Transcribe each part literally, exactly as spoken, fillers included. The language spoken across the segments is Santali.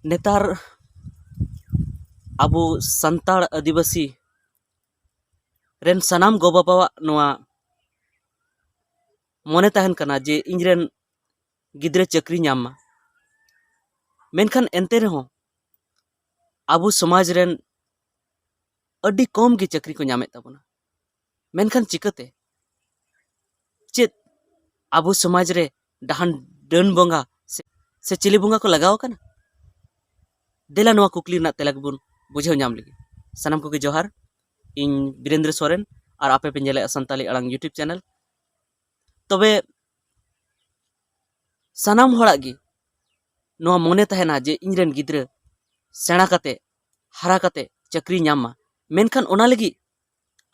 ᱱᱮᱛᱟᱨ ᱟᱵᱚ ᱥᱟᱱᱛᱟᱲ ᱟᱹᱫᱤᱵᱟᱹᱥᱤ ᱨᱮᱱ ᱥᱟᱱᱟᱢ ᱜᱚ-ᱵᱟᱵᱟᱣᱟᱜ ᱱᱚᱣᱟ ᱢᱚᱱᱮ ᱛᱟᱦᱮᱱ ᱠᱟᱱᱟ ᱡᱮ ᱤᱧᱨᱮᱱ ᱜᱤᱫᱽᱨᱟᱹ ᱪᱟᱹᱠᱨᱤ ᱧᱟᱢ ᱢᱟ᱾ ᱢᱮᱱᱠᱷᱟᱱ ᱮᱱᱛᱮ ᱨᱮᱦᱚᱸ ᱟᱵᱚ ᱥᱚᱢᱟᱡᱽ ᱨᱮᱱ ᱟᱹᱰᱤ ᱠᱚᱢ ᱜᱮ ᱪᱟᱹᱠᱨᱤ ᱠᱚ ᱧᱟᱢᱮᱫ ᱛᱟᱵᱚᱱᱟ᱾ ᱢᱮᱱᱠᱷᱟᱱ ᱪᱤᱠᱟᱹᱛᱮ? ᱪᱮᱫ ᱟᱵᱚ ᱥᱚᱢᱟᱡᱽ ᱨᱮ ᱰᱟᱦᱟᱱ ᱰᱟᱹᱱ ᱵᱚᱸᱜᱟ ᱥᱮ, ᱥᱮ ᱪᱤᱞᱤ ᱵᱚᱸᱜᱟ ᱠᱚ ᱞᱟᱜᱟᱣ ᱟᱠᱟᱱᱟ? ᱫᱮᱞᱟ ᱱᱚᱣᱟ ᱠᱩᱠᱞᱤ ᱨᱮᱱᱟᱜ ᱛᱮᱞᱟ ᱜᱮᱵᱚᱱ ᱵᱩᱡᱷᱟᱹᱣ ᱧᱟᱢ ᱞᱮᱜᱮ᱾ ᱥᱟᱱᱟᱢ ᱠᱚᱜᱮ ᱡᱚᱦᱟᱨ, ᱤᱧ ᱵᱤᱨᱮᱱᱫᱨᱚ ᱥᱚᱨᱮᱱ ᱟᱨ ᱟᱯᱮ ᱯᱮ ᱧᱮᱞᱮᱫᱼᱟ ᱥᱟᱱᱛᱟᱲᱤ ᱟᱲᱟᱝ YouTube channel᱾ ᱛᱚᱵᱮ ᱥᱟᱱᱟᱢ ᱦᱚᱲᱟᱜ ᱜᱮ ᱱᱚᱣᱟ ᱢᱚᱱᱮ ᱛᱟᱦᱮᱱᱟ ᱡᱮ ᱤᱧᱨᱮᱱ ᱜᱤᱫᱽᱨᱟᱹ ᱥᱮᱬᱟ ᱠᱟᱛᱮ, ᱦᱟᱨᱟ ᱠᱟᱛᱮ ᱪᱟᱹᱠᱨᱤ ᱧᱟᱢ ᱢᱟ᱾ ᱢᱮᱱᱠᱷᱟᱱ ᱚᱱᱟ ᱞᱟᱹᱜᱤᱫ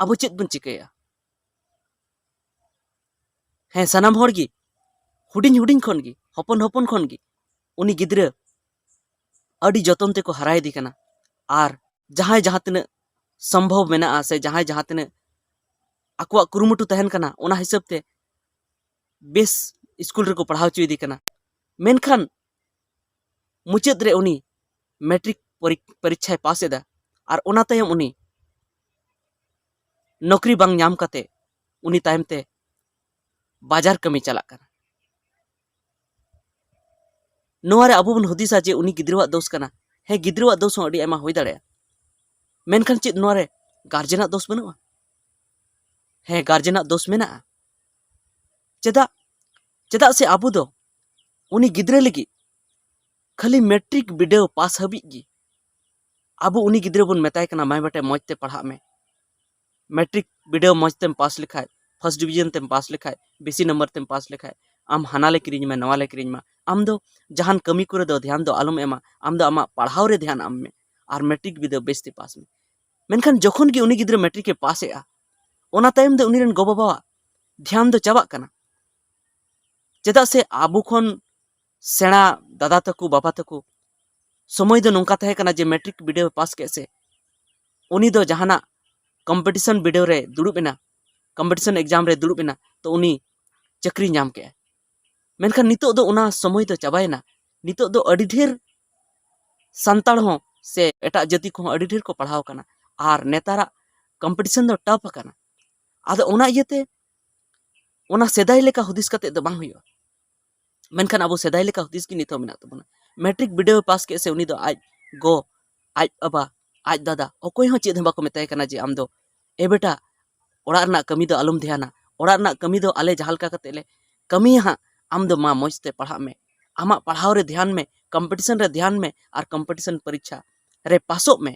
ᱟᱵᱚ ᱪᱮᱫ ᱵᱚᱱ ᱪᱤᱠᱟᱹᱭᱟ? ᱦᱮᱸ, ᱥᱟᱱᱟᱢ ᱦᱚᱲ ᱜᱮ ᱦᱩᱰᱤᱧ ᱦᱩᱰᱤᱧ ᱠᱷᱚᱱ ᱜᱮ, ᱦᱚᱯᱚᱱ ᱦᱚᱯᱚᱱ ᱠᱷᱚᱱ ᱜᱮ ᱩᱱᱤ ᱜᱤᱫᱽᱨᱟᱹ ᱟᱹᱰᱤ ᱡᱚᱛᱚᱱ ᱛᱮᱠᱚ ᱦᱟᱨᱟ ᱤᱫᱤ ᱠᱟᱱᱟ᱾ ᱟᱨ ᱡᱟᱦᱟᱸᱭ ᱡᱟᱦᱟᱸ ᱛᱤᱱᱟᱹᱜ ᱥᱚᱢᱵᱷᱚᱵ ᱢᱮᱱᱟᱜᱼᱟ ᱥᱮ ᱡᱟᱦᱟᱸᱭ ᱡᱟᱦᱟᱸ ᱛᱤᱱᱟᱹᱜ ᱟᱠᱚᱣᱟᱜ ᱠᱩᱨᱩᱢᱩᱴᱩ ᱛᱟᱦᱮᱱ ᱠᱟᱱᱟ, ᱚᱱᱟ ᱦᱤᱥᱟᱹᱵ ᱛᱮ ᱵᱮᱥ ᱥᱠᱩᱞ ᱨᱮᱠᱚ ᱯᱟᱲᱦᱟᱣ ᱦᱚᱪᱚᱭᱮᱫᱮ ᱠᱟᱱᱟ᱾ ᱢᱮᱱᱠᱷᱟᱱ ᱢᱩᱪᱟᱹᱫ ᱨᱮ ᱩᱱᱤ ᱢᱮᱴᱨᱤᱠ ᱯᱚᱨᱤ-, ᱯᱚᱨᱤᱠᱷᱟᱭ ᱯᱟᱥ ᱮᱫᱟ ᱟᱨ ᱚᱱᱟ ᱛᱟᱭᱚᱢ ᱩᱱᱤ ᱱᱚᱠᱨᱤ ᱵᱟᱝ ᱧᱟᱢ ᱠᱟᱛᱮ ᱩᱱᱤ ᱛᱟᱭᱚᱢ ᱛᱮ ᱵᱟᱡᱟᱨ ᱠᱟᱹᱢᱤ ᱪᱟᱞᱟᱜ ᱠᱟᱱᱟ᱾ ᱱᱚᱣᱟ ᱨᱮ ᱟᱵᱚ ᱵᱚᱱ ᱦᱩᱫᱤᱥᱟ ᱡᱮ ᱩᱱᱤ ᱜᱤᱫᱽᱨᱟᱹᱣᱟᱜ ᱫᱳᱥ ᱠᱟᱱᱟ᱾ ᱦᱮᱸ, ᱜᱤᱫᱽᱨᱟᱹᱣᱟᱜ ᱫᱳᱥ ᱦᱚᱸ ᱟᱹᱰᱤ ᱟᱭᱢᱟ ᱦᱩᱭ ᱫᱟᱲᱮᱭᱟᱜᱼᱟ᱾ ᱢᱮᱱᱠᱷᱟᱱ ᱪᱮᱫ ᱱᱚᱣᱟ ᱨᱮ ᱜᱟᱨᱡᱮᱱᱟᱜ ᱫᱳᱥ ᱵᱟᱹᱱᱩᱜᱼᱟ? ᱦᱮᱸ, ᱜᱟᱨᱡᱮᱱᱟᱜ ᱫᱳᱥ ᱢᱮᱱᱟᱜᱼᱟ᱾ ᱪᱮᱫᱟᱜ? ᱪᱮᱫᱟᱜ ᱥᱮ ᱟᱵᱚ ᱫᱚ ᱩᱱᱤ ᱜᱤᱫᱽᱨᱟᱹ ᱞᱟᱹᱜᱤᱫ ᱠᱷᱟᱹᱞᱤ ᱢᱮᱴᱨᱤᱠ ᱵᱤᱰᱟᱹᱣ ᱯᱟᱥ ᱦᱟᱹᱵᱤᱡ ᱜᱮ ᱟᱵᱚ ᱩᱱᱤ ᱜᱤᱫᱽᱨᱟᱹ ᱵᱚᱱ ᱢᱮᱛᱟᱭ ᱠᱟᱱᱟ, "ᱢᱟᱭ ᱵᱮᱴᱟ, ᱢᱚᱡᱽ ᱛᱮ ᱯᱟᱲᱦᱟᱜ ᱢᱮ, ᱢᱮᱴᱨᱤᱠ ᱵᱤᱰᱟᱹᱣ ᱢᱚᱡᱽ ᱛᱮᱢ ᱯᱟᱥ ᱞᱮᱠᱷᱟᱡ, ᱯᱷᱟᱥᱴ ᱰᱤᱵᱷᱤᱡᱚᱱ ᱛᱮᱢ ᱯᱟᱥ ᱞᱮᱠᱷᱟᱡ, ᱵᱮᱥᱤ ᱱᱟᱢᱵᱟᱨ ᱛᱮᱢ ᱯᱟᱥ ᱞᱮᱠᱷᱟᱡ, ᱟᱢ ᱦᱟᱱᱟ ᱞᱮ ᱠᱤᱨᱤᱧ ᱟᱢᱟ, ᱱᱚᱣᱟ ᱞᱮ ᱠᱤᱨᱤᱧ ᱟᱢᱟ, ᱟᱢ ᱫᱚ ᱡᱟᱦᱟᱱ ᱠᱟᱹᱢᱤ ᱠᱚᱨᱮ ᱫᱚ ᱫᱷᱮᱭᱟᱱ ᱫᱚ ᱟᱞᱚᱢ ᱮᱢᱟ, ᱟᱢ ᱫᱚ ᱟᱢᱟᱜ ᱯᱟᱲᱦᱟᱣ ᱨᱮ ᱫᱷᱮᱭᱟᱱ ᱮᱢ ᱢᱮ ᱟᱨ ᱢᱮᱴᱨᱤᱠ ᱵᱤᱰᱟᱹᱣ ᱵᱮᱥ ᱛᱮ ᱯᱟᱥ ᱢᱮ᱾" ᱢᱮᱱᱠᱷᱟᱱ ᱡᱚᱠᱷᱚᱱ ᱜᱮ ᱩᱱᱤ ᱜᱤᱫᱽᱨᱟᱹ ᱢᱮᱴᱨᱤᱠ ᱮ ᱯᱟᱥ ᱮᱜᱼᱟ, ᱚᱱᱟ ᱛᱟᱭᱚᱢ ᱫᱚ ᱩᱱᱤ ᱨᱮᱱ ᱜᱚ-ᱵᱟᱵᱟᱣᱟᱜ ᱫᱷᱮᱭᱟᱱ ᱫᱚ ᱪᱟᱵᱟᱜ ᱠᱟᱱᱟ᱾ ᱪᱮᱫᱟᱜ ᱥᱮ ᱟᱵᱚ ᱠᱷᱚᱱ ᱥᱮᱬᱟ ᱫᱟᱫᱟ ᱛᱟᱠᱚ, ᱵᱟᱵᱟ ᱛᱟᱠᱚ ᱥᱚᱢᱚᱭ ᱫᱚ ᱱᱚᱝᱠᱟ ᱛᱟᱦᱮᱸ ᱠᱟᱱᱟ ᱡᱮ ᱢᱮᱴᱨᱤᱠ ᱵᱤᱰᱟᱹᱣ ᱯᱟᱥ ᱠᱮᱫ ᱥᱮ ᱩᱱᱤ ᱫᱚ ᱡᱟᱦᱟᱱᱟᱜ ᱠᱚᱢᱯᱤᱴᱤᱥᱚᱱ ᱵᱤᱰᱟᱹᱣ ᱨᱮ ᱫᱩᱲᱩᱵ ᱮᱱᱟ, ᱠᱚᱢᱯᱤᱴᱤᱥᱚᱱ ᱮᱠᱡᱟᱢ ᱨᱮ ᱫᱩᱲᱩᱵ ᱮᱱᱟ, ᱛᱚ ᱩᱱᱤ ᱪᱟᱹᱠᱨᱤ ᱧᱟᱢ ᱠᱮᱜᱼᱟᱭ᱾ ᱢᱮᱱᱠᱷᱟᱱ ᱱᱤᱛᱚᱜ ᱫᱚ ᱚᱱᱟ ᱥᱚᱢᱚᱭ ᱫᱚ ᱪᱟᱵᱟᱭᱮᱱᱟ᱾ ᱱᱤᱛᱚᱜ ᱫᱚ ᱟᱹᱰᱤ ᱰᱷᱮᱨ ᱥᱟᱱᱛᱟᱲ ᱦᱚᱸ ᱥᱮ ᱮᱴᱟᱜ ᱡᱟᱹᱛᱤ ᱠᱚᱦᱚᱸ ᱟᱹᱰᱤ ᱰᱷᱮᱨ ᱠᱚ ᱯᱟᱲᱦᱟᱣ ᱟᱠᱟᱱᱟ᱾ ᱟᱨ ᱱᱮᱛᱟᱨᱟᱜ ᱠᱚᱢᱯᱤᱴᱤᱥᱚᱱ ᱫᱚ ᱴᱟᱯ ᱟᱠᱟᱱᱟ᱾ ᱟᱫᱚ ᱚᱱᱟ ᱤᱭᱟᱹᱛᱮ ᱚᱱᱟ ᱥᱮᱫᱟᱭ ᱞᱮᱠᱟ ᱦᱩᱫᱤᱥ ᱠᱟᱛᱮ ᱫᱚ ᱵᱟᱝ ᱦᱩᱭᱩᱜᱼᱟ᱾ ᱢᱮᱱᱠᱷᱟᱱ ᱟᱵᱚ ᱥᱮᱫᱟᱭ ᱞᱮᱠᱟ ᱦᱩᱫᱤᱥ ᱜᱮ ᱱᱤᱛ ᱦᱚᱸ ᱢᱮᱱᱟᱜ ᱛᱟᱵᱚᱱᱟ᱾ ᱢᱮᱴᱨᱤᱠ ᱵᱤᱰᱟᱹᱣ ᱯᱟᱥ ᱠᱮᱫ ᱥᱮ ᱩᱱᱤ ᱫᱚ ᱟᱡ ᱜᱚ, ᱟᱡ ᱵᱟᱵᱟ, ᱟᱡ ᱫᱟᱫᱟ, ᱚᱠᱚᱭ ᱦᱚᱸ ᱪᱮᱫ ᱦᱚᱸ ᱵᱟᱠᱚ ᱢᱮᱛᱟᱭ ᱠᱟᱱᱟ ᱡᱮ ᱟᱢ ᱫᱚ, "ᱮ ᱵᱮᱴᱟ, ᱚᱲᱟᱜ ᱨᱮᱱᱟᱜ ᱠᱟᱹᱢᱤ ᱫᱚ ᱟᱞᱚᱢ ᱫᱷᱮᱭᱟᱱᱟ, ᱚᱲᱟᱜ ᱨᱮᱱᱟᱜ ᱠᱟᱹᱢᱤ ᱫᱚ ᱟᱞᱮ ᱡᱟᱦᱟᱸ ᱞᱮᱠᱟ ᱠᱟᱛᱮ ᱞᱮ ᱠᱟᱹᱢᱤᱭᱟ ᱦᱟᱸᱜ, ᱟᱢ ᱫᱚ ᱢᱟ ᱢᱚᱡᱽ ᱛᱮ ᱯᱟᱲᱦᱟᱜ ᱢᱮ, ᱟᱢᱟᱜ ᱯᱟᱲᱦᱟᱣ ᱨᱮ ᱫᱷᱮᱭᱟᱱ ᱢᱮ, ᱠᱚᱢᱯᱤᱴᱤᱥᱚᱱ ᱨᱮ ᱫᱷᱮᱭᱟᱱ ᱢᱮ ᱟᱨ ᱠᱚᱢᱯᱤᱴᱤᱥᱚᱱ ᱯᱚᱨᱤᱠᱠᱷᱟ ᱨᱮ ᱯᱟᱥᱚᱜ ᱢᱮ᱾"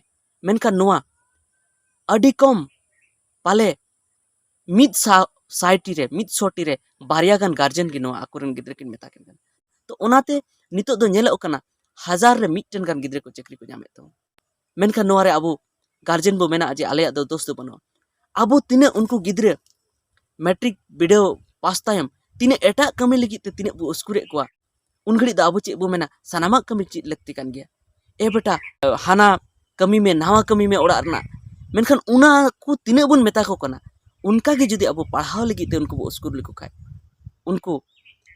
ᱢᱮᱱᱠᱷᱟᱱ ᱱᱚᱣᱟ ᱟᱹᱰᱤ ᱠᱚᱢ, ᱯᱟᱞᱮ ᱢᱤᱫ ᱥᱟ-, ᱥᱟᱭᱴᱤ ᱨᱮ, ᱢᱤᱫ ᱥᱚᱴᱤ ᱨᱮ ᱵᱟᱨᱭᱟ ᱜᱟᱱ ᱜᱟᱨᱡᱮᱱ ᱜᱮ ᱱᱚᱣᱟ ᱟᱠᱚᱨᱮᱱ ᱜᱤᱫᱽᱨᱟᱹ ᱠᱤᱱ ᱢᱮᱛᱟ ᱠᱤᱱ ᱠᱟᱱᱟ᱾ ᱛᱚ ᱚᱱᱟᱛᱮ ᱱᱤᱛᱚᱜ ᱫᱚ ᱧᱮᱞᱚᱜ ᱠᱟᱱᱟ, ᱦᱟᱡᱟᱨ ᱨᱮ ᱢᱤᱫᱴᱮᱱ ᱜᱟᱱ ᱜᱤᱫᱽᱨᱟᱹ ᱠᱚ ᱪᱟᱹᱠᱨᱤ ᱠᱚ ᱧᱟᱢᱮᱫ ᱛᱟᱵᱚᱱᱟ᱾ ᱢᱮᱱᱠᱷᱟᱱ ᱱᱚᱣᱟ ᱨᱮ ᱟᱵᱚ ᱜᱟᱨᱡᱮᱱ ᱵᱚ ᱢᱮᱱᱟ ᱡᱮ ᱟᱞᱮᱭᱟᱜ ᱫᱚ ᱫᱳᱥ ᱫᱚ ᱵᱟᱹᱱᱩᱜᱼᱟ᱾ ᱟᱵᱚ ᱛᱤᱱᱟᱹᱜ ᱩᱱᱠᱩ ᱜᱤᱫᱽᱨᱟᱹ ᱢᱮᱴᱨᱤᱠ ᱵᱤᱰᱟᱹᱣ ᱯᱟᱥ ᱛᱟᱭᱚᱢ ᱛᱤᱱᱟᱹᱜ ᱮᱴᱟᱜ ᱠᱟᱹᱢᱤ ᱞᱟᱹᱜᱤᱫ ᱛᱮ ᱛᱤᱱᱟᱹᱜ ᱵᱚ ᱩᱥᱠᱩᱨᱮᱫ ᱠᱚᱣᱟ, ᱩᱱ ᱜᱷᱟᱹᱲᱤᱡ ᱫᱚ ᱟᱵᱚ ᱪᱮᱫ ᱵᱚ ᱢᱮᱱᱟ, ᱥᱟᱱᱟᱢᱟᱜ ᱠᱟᱹᱢᱤ ᱪᱮᱫ ᱞᱟᱹᱠᱛᱤ ᱠᱟᱱ ᱜᱮᱭᱟ᱾ ᱮ ᱵᱮᱴᱟ, ᱦᱟᱱᱟ ᱠᱟᱹᱢᱤ ᱢᱮ, ᱱᱟᱣᱟ ᱠᱟᱹᱢᱤ ᱢᱮ ᱚᱲᱟᱜ ᱨᱮᱱᱟᱜ᱾ ᱢᱮᱱᱠᱷᱟᱱ ᱚᱱᱟ ᱠᱚ ᱛᱤᱱᱟᱹᱜ ᱵᱚᱱ ᱢᱮᱛᱟ ᱠᱚ ᱠᱟᱱᱟ, ᱚᱱᱠᱟ ᱜᱮ ᱡᱩᱫᱤ ᱟᱵᱚ ᱯᱟᱲᱦᱟᱣ ᱞᱟᱹᱜᱤᱫ ᱛᱮ ᱩᱱᱠᱩ ᱵᱚ ᱩᱥᱠᱩᱨ ᱞᱮᱠᱚ ᱠᱷᱟᱡ, ᱩᱱᱠᱩ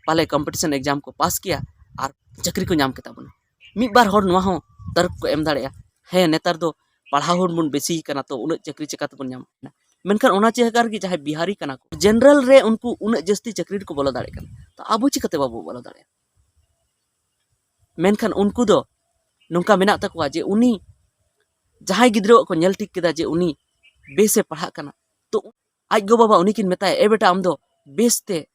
ᱯᱟᱞᱮ ᱠᱚᱢᱯᱤᱴᱤᱥᱚᱱ ᱮᱠᱡᱟᱢ ᱠᱚ ᱯᱟᱥ ᱠᱮᱭᱟ ᱟᱨ ᱪᱟᱹᱠᱨᱤ ᱠᱚ ᱧᱟᱢ ᱠᱮᱛᱟ ᱵᱚᱱᱟ᱾ ᱢᱤᱫ ᱵᱟᱨ ᱦᱚᱲ ᱱᱚᱣᱟ ᱦᱚᱸ ᱛᱚᱨᱠ ᱠᱚ ᱮᱢ ᱫᱟᱲᱮᱭᱟᱜᱼᱟ, "ᱦᱮᱸ, ᱱᱮᱛᱟᱨ ᱫᱚ ᱯᱟᱲᱦᱟᱣ ᱦᱚᱲ ᱵᱚᱱ ᱵᱮᱥᱤ ᱠᱟᱱᱟ, ᱛᱚ ᱩᱱᱟᱹᱜ ᱪᱟᱹᱠᱨᱤ ᱪᱮᱠᱟ ᱛᱮᱵᱚᱱ ᱧᱟᱢᱟ?" ᱢᱮᱱᱠᱷᱟᱱ ᱚᱱᱟ ᱡᱟᱭᱜᱟ ᱨᱮᱜᱮ ᱡᱟᱦᱟᱸᱭ ᱵᱤᱦᱟᱨᱤ ᱠᱟᱱᱟ ᱠᱚ, ᱡᱮᱱᱟᱨᱟᱞ ᱨᱮ ᱩᱱᱠᱩ ᱩᱱᱟᱹᱜ ᱡᱟᱹᱥᱛᱤ ᱪᱟᱹᱠᱨᱤ ᱨᱮᱠᱚ ᱵᱚᱞᱚ ᱫᱟᱲᱮᱭᱟᱜ ᱠᱟᱱᱟ, ᱛᱚ ᱟᱵᱚ ᱪᱤᱠᱟᱹᱛᱮ ᱵᱟᱵᱚ ᱵᱚᱞᱚ ᱫᱟᱲᱮᱭᱟᱜᱼᱟ? ᱢᱮᱱᱠᱷᱟᱱ ᱩᱱᱠᱩ ᱫᱚ ᱱᱚᱝᱠᱟ ᱢᱮᱱᱟᱜ ᱛᱟᱠᱚᱣᱟ ᱡᱮ ᱩᱱᱤ ᱡᱟᱦᱟᱸᱭ ᱜᱤᱫᱽᱨᱟᱹᱣᱟᱜ ᱠᱚ ᱧᱮᱞ ᱴᱷᱤᱠ ᱠᱮᱫᱟ ᱡᱮ ᱩᱱᱤ ᱵᱮᱥᱮ ᱯᱟᱲᱦᱟᱜ ᱠᱟᱱᱟ, ᱛᱚ ᱟᱡ ᱜᱚ ᱵᱟᱵᱟ ᱩᱱᱤ ᱠᱤᱱ ᱢᱮᱛᱟᱭᱟ, "ᱮ ᱵᱮᱴᱟ, ᱟᱢ ᱫᱚ ᱵᱮᱥ ᱛᱮ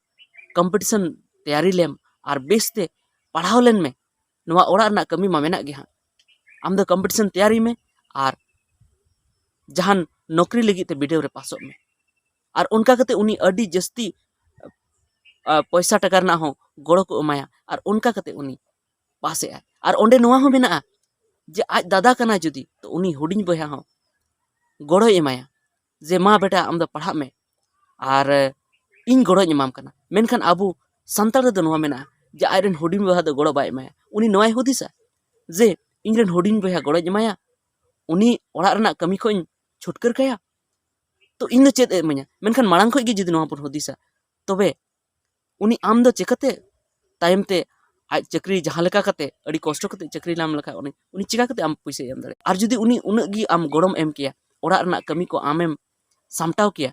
ᱠᱚᱢᱯᱤᱴᱤᱥᱚᱱ ᱛᱮᱭᱟᱨᱤ ᱞᱮᱢ ᱟᱨ ᱵᱮᱥ ᱛᱮ ᱯᱟᱲᱦᱟᱣ ᱞᱮᱱ ᱢᱮ, ᱱᱚᱣᱟ ᱚᱲᱟᱜ ᱨᱮᱱᱟᱜ ᱠᱟᱹᱢᱤ ᱢᱟ ᱢᱮᱱᱟᱜ ᱜᱮ ᱦᱟᱸᱜ, ᱟᱢ ᱫᱚ ᱠᱚᱢᱯᱤᱴᱤᱥᱚᱱ ᱛᱮᱭᱟᱨᱤ ᱢᱮ ᱟᱨ ᱡᱟᱦᱟᱱ ᱱᱚᱠᱨᱤ ᱞᱟᱹᱜᱤᱫ ᱛᱮ ᱵᱤᱰᱟᱹᱣ ᱨᱮ ᱯᱟᱥᱚᱜ ᱢᱮ᱾" ᱟᱨ ᱚᱱᱠᱟ ᱠᱟᱛᱮ ᱩᱱᱤ ᱟᱹᱰᱤ ᱡᱟᱹᱥᱛᱤ, ᱟ, ᱯᱚᱭᱥᱟ ᱴᱟᱠᱟ ᱨᱮᱱᱟᱜ ᱦᱚᱸ ᱜᱚᱲᱚ ᱠᱚ ᱮᱢᱟᱭᱟ ᱟᱨ ᱚᱱᱠᱟ ᱠᱟᱛᱮ ᱩᱱᱤ ᱯᱟᱥ ᱮᱜᱼᱟᱭ᱾ ᱟᱨ ᱚᱸᱰᱮ ᱱᱚᱣᱟ ᱦᱚᱸ ᱢᱮᱱᱟᱜᱼᱟ ᱡᱮ ᱟᱡ ᱫᱟᱫᱟ ᱠᱟᱱᱟᱭ ᱡᱩᱫᱤ, ᱛᱚ ᱩᱱᱤ ᱦᱩᱰᱤᱧ ᱵᱚᱭᱦᱟ ᱦᱚᱸ ᱜᱚᱲᱚᱭ ᱮᱢᱟᱭᱟ ᱡᱮ, "ᱢᱟ ᱵᱮᱴᱟ, ᱟᱢ ᱫᱚ ᱯᱟᱲᱦᱟᱜ ᱢᱮ ᱟᱨ, ᱮ, ᱤᱧ ᱜᱚᱲᱚᱧ ᱮᱢᱟᱢ ᱠᱟᱱᱟ᱾" ᱢᱮᱱᱠᱷᱟᱱ ᱟᱵᱚ ᱥᱟᱱᱛᱟᱲ ᱨᱮᱫᱚ ᱱᱚᱣᱟ ᱢᱮᱱᱟᱜᱼᱟ ᱡᱮ ᱟᱡ ᱨᱮᱱ ᱦᱩᱰᱤᱧ ᱵᱚᱭᱦᱟ ᱫᱚ ᱜᱚᱲᱚ ᱵᱟᱭ ᱮᱢᱟᱭᱟ᱾ ᱩᱱᱤ ᱱᱚᱣᱟᱭ ᱦᱩᱫᱤᱥᱟ ᱡᱮ, "ᱤᱧ ᱨᱮᱱ ᱦᱩᱰᱤᱧ ᱵᱚᱭᱦᱟ ᱜᱚᱲᱚᱧ ᱮᱢᱟᱭᱟ, ᱩᱱᱤ ᱚᱲᱟᱜ ᱨᱮᱱᱟᱜ ᱠᱟᱹᱢᱤ ᱠᱷᱚᱱ ᱤᱧ ᱪᱷᱩᱴᱠᱟᱹᱨ ᱠᱟᱭᱟ, ᱛᱚ ᱤᱧ ᱫᱚ ᱪᱮᱫ ᱮ ᱤᱢᱟᱹᱧᱟ?" ᱢᱮᱱᱠᱷᱟᱱ ᱢᱟᱲᱟᱝ ᱠᱷᱚᱱ ᱜᱮ ᱡᱩᱫᱤ ᱱᱚᱣᱟ ᱵᱚᱱ ᱦᱩᱫᱤᱥᱟ, ᱛᱚᱵᱮ ᱩᱱᱤ ᱟᱢ ᱫᱚ ᱪᱤᱠᱟᱹᱛᱮ ᱛᱟᱭᱚᱢ ᱛᱮ ᱟᱡ ᱪᱟᱹᱠᱨᱤ ᱡᱟᱦᱟᱸ ᱞᱮᱠᱟ ᱠᱟᱛᱮ, ᱟᱹᱰᱤ ᱠᱚᱥᱴᱚ ᱠᱟᱛᱮ ᱪᱟᱹᱠᱨᱤ ᱧᱟᱢ ᱞᱮᱠᱷᱟᱡ, ᱩᱱᱤ, ᱩᱱᱤ ᱪᱤᱠᱟ ᱠᱟᱛᱮ ᱟᱢ ᱯᱩᱭᱥᱟᱹᱭ ᱮᱢ ᱫᱟᱲᱮᱭᱟᱜᱼᱟ? ᱟᱨ ᱡᱩᱫᱤ ᱩᱱᱤ ᱩᱱᱟᱹᱜ ᱜᱮ ᱟᱢ ᱜᱚᱲᱚᱢ ᱮᱢ ᱠᱮᱭᱟ, ᱚᱲᱟᱜ ᱨᱮᱱᱟᱜ ᱠᱟᱹᱢᱤ ᱠᱚ ᱟᱢᱮᱢ ᱥᱟᱢᱴᱟᱣ ᱠᱮᱭᱟ,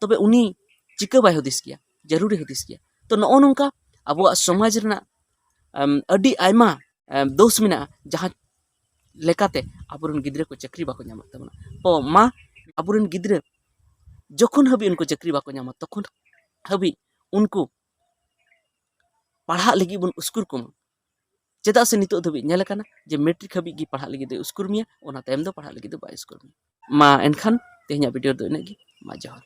ᱛᱚᱵᱮ ᱩᱱᱤ ᱪᱤᱠᱟᱹ ᱵᱟᱭ ᱦᱩᱫᱤᱥ ᱠᱮᱭᱟ? ᱡᱟᱹᱨᱩᱲᱮ ᱦᱩᱫᱤᱥ ᱠᱮᱭᱟ᱾ ᱛᱚ, ᱱᱚᱜᱼᱚ ᱱᱚᱝᱠᱟ ᱟᱵᱚᱣᱟᱜ ᱥᱚᱢᱟᱡᱽ ᱨᱮᱱᱟᱜ, ᱮᱢ, ᱟᱹᱰᱤ ᱟᱭᱢᱟ, ᱮᱢ, ᱫᱳᱥ ᱢᱮᱱᱟᱜᱼᱟ, ᱡᱟᱦᱟᱸ ᱞᱮᱠᱟᱛᱮ ᱟᱵᱚᱨᱮᱱ ᱜᱤᱫᱽᱨᱟᱹ ᱠᱚ ᱪᱟᱹᱠᱨᱤ ᱵᱟᱠᱚ ᱧᱟᱢᱮᱫ ᱛᱟᱵᱚᱱᱟ᱾ ᱛᱚ, ᱢᱟ, ᱟᱵᱚᱨᱮᱱ ᱜᱤᱫᱽᱨᱟᱹ ᱡᱚᱠᱷᱚᱱ ᱦᱟᱹᱵᱤᱡ ᱩᱱᱠᱩ ᱪᱟᱹᱠᱨᱤ ᱵᱟᱠᱚ ᱧᱟᱢᱟ, ᱛᱚᱠᱷᱚᱱ ᱦᱟᱹᱵᱤᱡ ᱩᱱᱠᱩ ᱯᱟᱲᱦᱟᱜ ᱞᱟᱹᱜᱤᱫ ᱵᱚᱱ ᱩᱥᱠᱩᱨ ᱠᱚᱢᱟ᱾ ᱪᱮᱫᱟᱜ ᱥᱮ ᱱᱤᱛᱚᱜ ᱫᱷᱟᱹᱵᱤᱡ ᱧᱮᱞ ᱟᱠᱟᱱᱟ ᱡᱮ ᱢᱮᱴᱨᱤᱠ ᱦᱟᱹᱵᱤᱡ ᱜᱮ ᱯᱟᱲᱦᱟᱜ ᱞᱟᱹᱜᱤᱫ ᱫᱚᱭ ᱩᱥᱠᱩᱨ ᱢᱮᱭᱟ, ᱚᱱᱟ ᱛᱟᱭᱚᱢ ᱫᱚ ᱯᱟᱲᱦᱟᱜ ᱞᱟᱹᱜᱤᱫ ᱫᱚ ᱵᱟᱭ ᱩᱥᱠᱩᱨ ᱢᱮᱭᱟ᱾ ᱢᱟ ᱮᱱᱠᱷᱟᱱ ᱛᱮᱦᱮᱧᱟᱜ ᱵᱷᱤᱰᱤᱭᱳ ᱫᱚ ᱤᱱᱟᱹᱜ ᱜᱮ᱾ ᱢᱟ ᱡᱚᱦᱟᱨ᱾